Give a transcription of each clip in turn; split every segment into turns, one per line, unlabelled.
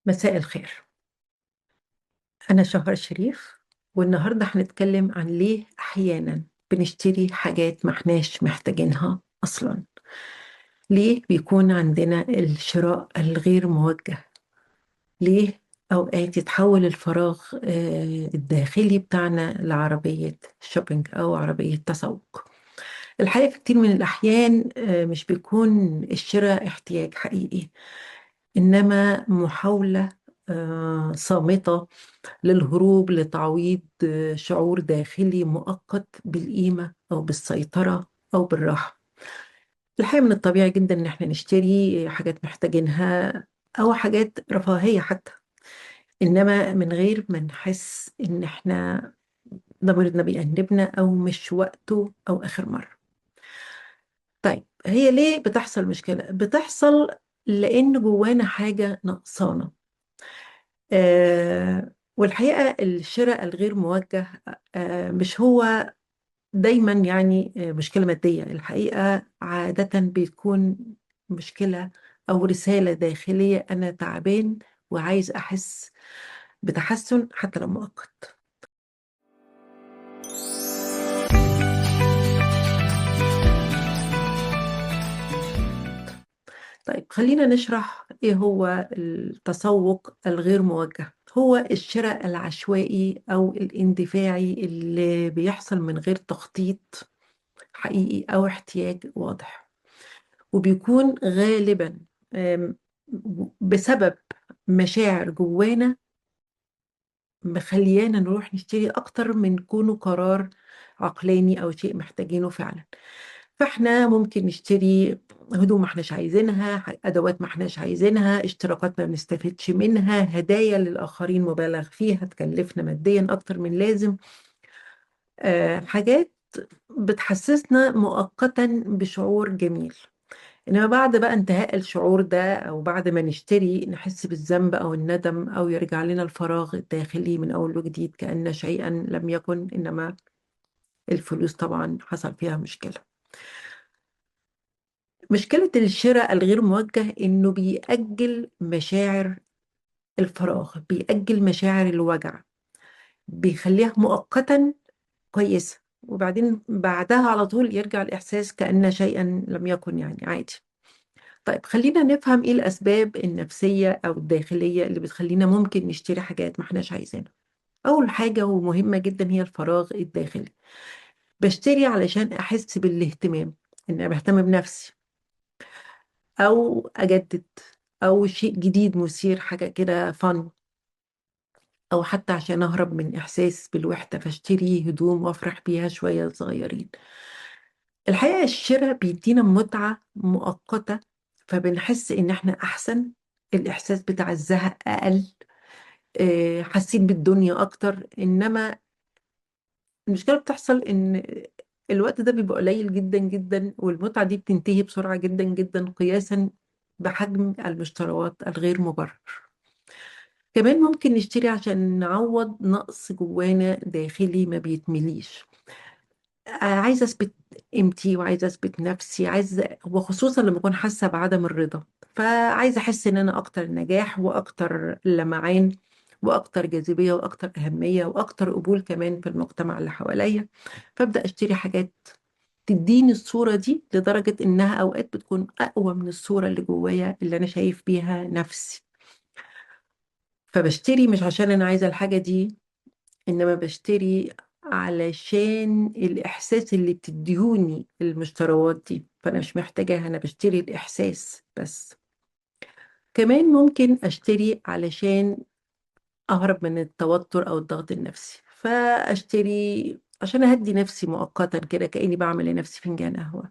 مساء الخير. أنا شهر شريف، والنهاردة هنتكلم عن ليه أحيانا بنشتري حاجات ما احناش محتاجينها أصلا. ليه بيكون عندنا الشراء الغير موجه؟ ليه أوقات يتحول الفراغ الداخلي بتاعنا لعربية shopping أو عربية تسوق؟ الحقيقة في كتير من الأحيان مش بيكون الشراء احتياج حقيقي، إنما محاولة صامتة للهروب، لتعويض شعور داخلي مؤقت بالقيمة أو بالسيطرة أو بالراحة. الحقيقة من الطبيعي جدا إن احنا نشتري حاجات محتاجينها أو حاجات رفاهية حتى، إنما من غير ما نحس إن احنا ضميرنا بيأنبنا أو مش وقته أو آخر مرة. طيب هي ليه بتحصل مشكلة؟ بتحصل لأن جوانا حاجة ناقصانا. والحقيقة الشراء الغير موجه مش هو دايما مشكلة مادية. الحقيقة عادة بيكون مشكلة أو رسالة داخلية: أنا تعبان وعايز أحس بتحسن حتى لو مؤقت. طيب خلينا نشرح إيه هو التسوق الغير موجه. هو الشراء العشوائي أو الاندفاعي اللي بيحصل من غير تخطيط حقيقي أو احتياج واضح، وبيكون غالبا بسبب مشاعر جوانا مخليانا نروح نشتري أكتر من كونه قرار عقلاني أو شيء محتاجينه فعلا. فإحنا ممكن نشتري هدوم ما احناش عايزينها، أدوات ما احناش عايزينها، اشتراكات ما بنستفدش منها، هدايا للآخرين مبالغ فيها تكلفنا ماديا أكتر من لازم، حاجات بتحسسنا مؤقتا بشعور جميل، إنما بعد بقى انتهاء الشعور ده أو بعد ما نشتري نحس بالذنب أو الندم، أو يرجع لنا الفراغ الداخلي من أول وجديد كأن شيئا لم يكن، إنما الفلوس طبعا حصل فيها مشكلة. مشكلة الشراء الغير موجه إنه بيأجل مشاعر الفراغ، بيأجل مشاعر الوجع، بيخليها مؤقتا كويسة، وبعدين بعدها على طول يرجع الإحساس كأن شيئا لم يكن، عادي. طيب خلينا نفهم إيه الأسباب النفسية أو الداخلية اللي بتخلينا ممكن نشتري حاجات ما احناش عايزينها. أول حاجة ومهمة جدا هي الفراغ الداخلي. بشتري علشان أحس بالاهتمام، إن أنا بهتم بنفسي، أو أجدد، أو شيء جديد مثير، حاجة كده فن، أو حتى عشان أهرب من إحساس بالوحدة فاشتري هدوم وأفرح بيها شوية صغيرين. الحقيقة الشراء بيدينا متعة مؤقتة، فبنحس إن إحنا أحسن، الإحساس بتاع الزهق أقل، حاسين بالدنيا أكتر. إنما المشكلة بتحصل إن الوقت ده بيبقى قليل جدا جدا، والمتعة دي بتنتهي بسرعة جدا جدا قياسا بحجم المشتريات الغير مبرر. كمان ممكن نشتري عشان نعوض نقص جوانا داخلي ما بيتمليش. عايزة أثبت قيمتي وعايزة أثبت نفسي، وخصوصا لما أكون حاسة بعدم الرضا، فعايزة أحس إن أنا أكتر نجاح وأكتر لمعان وأكتر جاذبية وأكتر أهمية وأكتر قبول كمان في المجتمع اللي حواليا، فأبدأ أشتري حاجات تديني الصورة دي، لدرجة إنها أوقات بتكون أقوى من الصورة اللي جوايا اللي أنا شايف بيها نفسي. فبشتري مش عشان أنا عايزة الحاجة دي، إنما بشتري علشان الإحساس اللي بتديهوني المشتروات دي، فأنا مش محتاجاها، أنا بشتري الإحساس بس. كمان ممكن أشتري علشان أهرب من التوتر أو الضغط النفسي، فأشتري عشان أهدي نفسي مؤقتا كده، كأني بعمل لنفسي فنجان قهوة.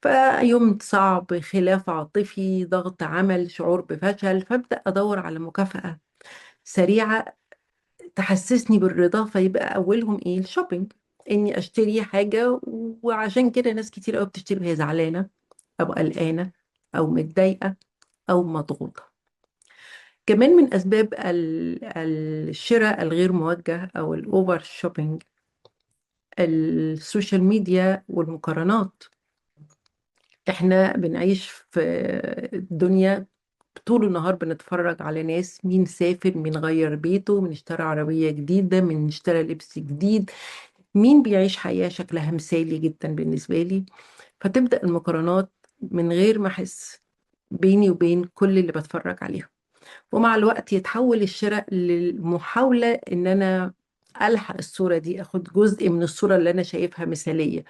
فيوم صعب، خلاف عاطفي، ضغط عمل، شعور بفشل، فأبدأ أدور على مكافأة سريعة تحسسني بالرضا، فيبقى أولهم إيه؟ الشوبينج، إني أشتري حاجة. وعشان كده ناس كتير قوي بتشتري وهي زعلانة أو قلقانة أو متضايقة أو مضغوطة. كمان من أسباب الشراء الغير موجه أو ال over shopping السوشيال ميديا والمقارنات. إحنا بنعيش في الدنيا طول النهار بنتفرج على ناس، مين سافر، مين غير بيته، مين اشترى عربية جديدة، مين اشترى لبس جديد، مين بيعيش حياة شكلها مثالي جدا بالنسبة لي. فتبدأ المقارنات من غير ما أحس بيني وبين كل اللي بتفرج عليهم. ومع الوقت يتحول الشراء للمحاولة إن أنا ألحق الصورة دي، أخد جزء من الصورة اللي أنا شايفها مثالية.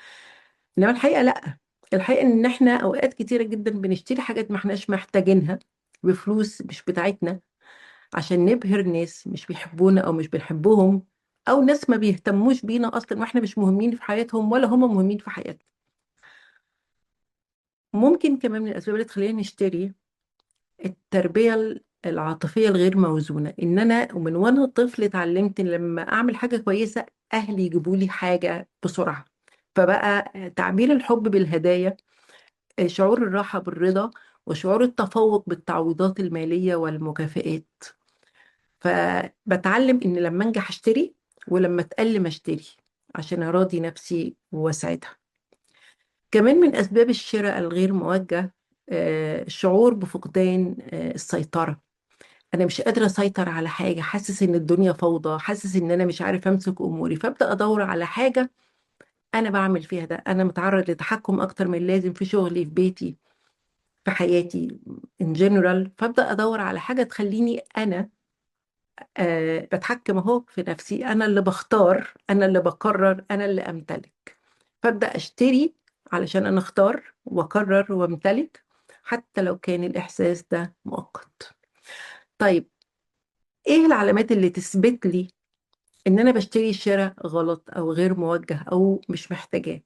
إنما الحقيقة لأ، الحقيقة إن إحنا أوقات كتيرة جدا بنشتري حاجات ما إحناش محتاجينها بفلوس مش بتاعتنا، عشان نبهر ناس مش بيحبونا أو مش بنحبهم، أو ناس ما بيهتموش بينا أصلا، وإحنا مش مهمين في حياتهم ولا هم مهمين في حياتنا. ممكن كمان من الأسباب اللي تخلينا نشتري التربية العاطفية الغير موزونة، إن أنا ومن وأنا طفل اتعلمت إن لما أعمل حاجة كويسة أهلي يجيبوا لي حاجة بسرعة، فبقى تعبير الحب بالهدايا، شعور الراحة بالرضا، وشعور التفوق بالتعويضات المالية والمكافآت. فبتعلم إن لما أنجح أشتري، ولما أتألم أشتري، عشان أراضي نفسي وأساعدها. كمان من أسباب الشراء الغير موجه الشعور بفقدان السيطرة. أنا مش قادرة أسيطر على حاجة، حاسس إن الدنيا فوضى، حاسس إن أنا مش عارف أمسك أموري، فأبدأ أدور على حاجة أنا بعمل فيها ده. أنا متعرض لتحكم أكتر من اللازم في شغلي، في بيتي، في حياتي in general، فأبدأ أدور على حاجة تخليني أنا بتحكم أهو في نفسي، أنا اللي بختار، أنا اللي بقرر، أنا اللي أمتلك. فأبدأ أشتري علشان أنا أختار وأقرر وأمتلك، حتى لو كان الإحساس ده مؤقت. طيب إيه العلامات اللي تثبت لي إن أنا بشتري شراء غلط أو غير موجه أو مش محتاجاه؟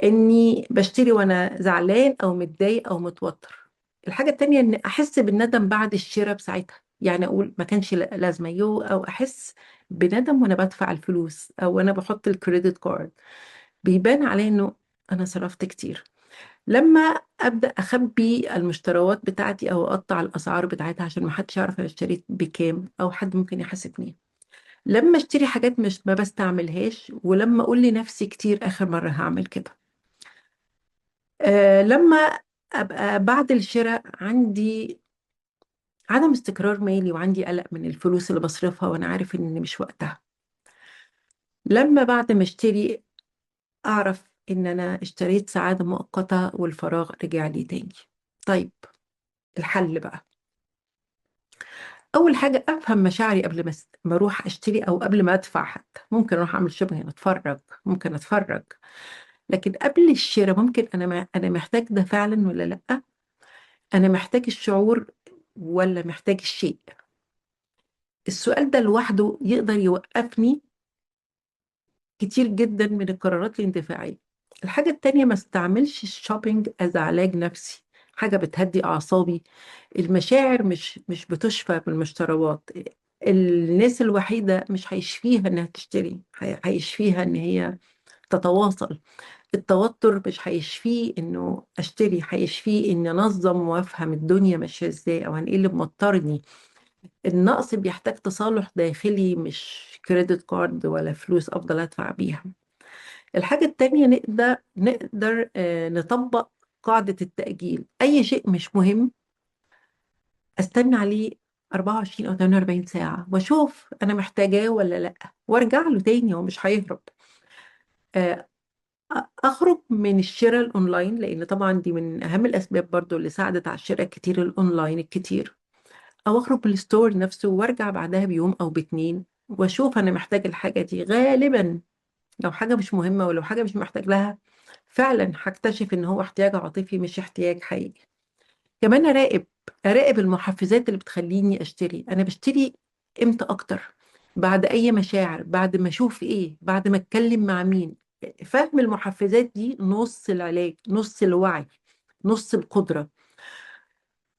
إني بشتري وأنا زعلان أو متضايق أو متوتر. الحاجة التانية إن أحس بالندم بعد الشراء بساعتها، يعني أقول ما كانش لازمة يو، أو أحس بندم وأنا بدفع الفلوس أو أنا بحط ال credit card، بيبان عليه إنه أنا صرفت كتير. لما أبدأ أخبي المشتروات بتاعتي أو أقطع الأسعار بتاعتها عشان ما حدش يعرف أنا اشتريت بكام أو حد ممكن يحاسبني. لما اشتري حاجات مش ما بستعملهاش، ولما أقول لنفسي كتير آخر مرة هعمل كده. لما أبقى بعد الشراء عندي عدم استقرار مالي وعندي قلق من الفلوس اللي بصرفها وأنا عارف إن مش وقتها. لما بعد ما اشتري أعرف إن أنا اشتريت سعادة مؤقتة والفراغ رجع لي تاني. طيب الحل بقى، أول حاجة أفهم مشاعري قبل ما أروح أشتري أو قبل ما أدفع حتى. ممكن أروح أعمل shopping، أتفرج، ممكن أتفرج، لكن قبل الشراء ممكن أنا محتاج ده فعلا ولا لأ؟ أنا محتاج الشعور ولا محتاج الشيء؟ السؤال ده لوحده يقدر يوقفني كتير جدا من القرارات الاندفاعية. الحاجة التانية، ما استعملش ال shopping as علاج نفسي، حاجة بتهدي أعصابي. المشاعر مش بتشفى بالمشتروات. الناس الوحيدة مش هيشفيها إنها تشتري، هيشفيها إن هي تتواصل. التوتر مش هيشفيه إنه أشتري، هيشفيه إني أنظم وأفهم الدنيا ماشية إزاي أو إيه اللي موترني. النقص بيحتاج تصالح داخلي، مش credit card ولا فلوس أفضل أدفع بيها. الحاجة التانية، نقدر نطبق قاعدة التأجيل. أي شيء مش مهم أستنى عليه 24 أو 48 ساعة وأشوف أنا محتاجاه ولا لأ، وأرجع له تاني، هو مش هيهرب. أخرج من الشراء الأونلاين، لأن طبعا دي من أهم الأسباب برضو اللي ساعدت على الشراء الكتير الأونلاين الكتير. أو أخرج من ال store نفسه وأرجع بعدها بيوم أو باتنين وأشوف أنا محتاج الحاجة دي. غالبا لو حاجة مش مهمة ولو حاجة مش محتاج لها فعلا، هكتشف إن هو احتياج عاطفي مش احتياج حقيقي. كمان أراقب المحفزات اللي بتخليني أشتري. أنا بشتري إمتى أكتر؟ بعد أي مشاعر؟ بعد ما أشوف إيه؟ بعد ما أتكلم مع مين؟ فهم المحفزات دي نص العلاج، نص الوعي، نص القدرة.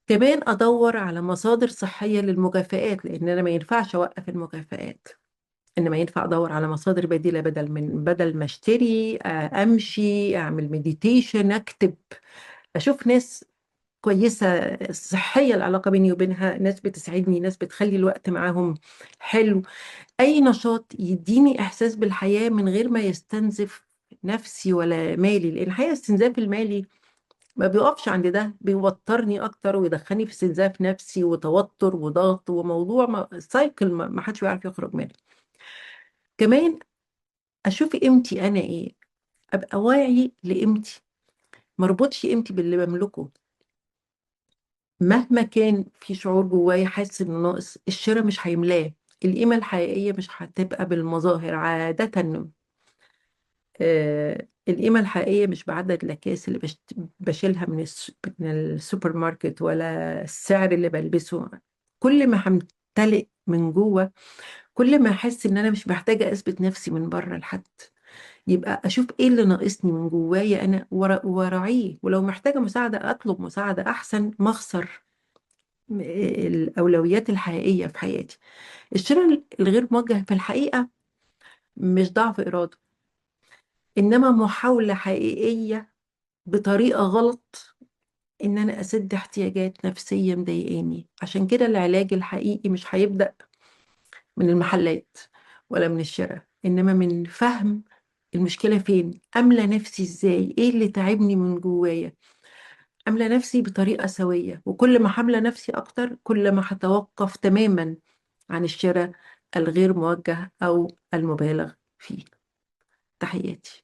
كمان أدور على مصادر صحية للمكافآت، لأن أنا ما ينفعش أوقف المكافآت، إنما ينفع أدور على مصادر بديلة. بدل ما أشتري، أمشي، أعمل meditation، أكتب، أشوف ناس كويسة صحية العلاقة بيني وبينها، ناس بتسعدني، ناس بتخلي الوقت معاهم حلو. أي نشاط يديني إحساس بالحياة من غير ما يستنزف نفسي ولا مالي، لأن الحقيقة الاستنزاف المالي ما بيقفش عند ده، بيوترني اكتر ويدخلني في استنزاف نفسي وتوتر وضغط وموضوع ما cycle ما حدش بيعرف يخرج منه. كمان اشوف قيمتي انا ايه، ابقى واعي لقيمتي، ما اربطش قيمتي باللي بملكه. مهما كان في شعور جوايا حاسس انه ناقص، الشراء مش هيملاه. القيمة الحقيقية مش هتبقى بالمظاهر عادة. القيمة الحقيقية مش بعدد الأكياس اللي بشيلها من السوبر ماركت، ولا السعر اللي بلبسه. كل ما همتلئ من جوه، كل ما احس ان انا مش محتاجة اثبت نفسي من بره لحد. يبقى اشوف ايه اللي ناقصني من جوايا انا وراعيه، ولو محتاجة مساعدة اطلب مساعدة، احسن ما اخسر الاولويات الحقيقية في حياتي. الشراء الغير موجه في الحقيقة مش ضعف إرادة، إنما محاولة حقيقية بطريقة غلط إن أنا أسد احتياجات نفسية مضايقاني. عشان كده العلاج الحقيقي مش هيبدأ من المحلات ولا من الشراء، إنما من فهم المشكلة فين، أملى نفسي إزاي، إيه اللي تعبني من جوايا، أملى نفسي بطريقة سوية. وكل ما حملة نفسي أكتر، كل ما هتوقف تماما عن الشراء الغير موجه أو المبالغ فيه. تحياتي.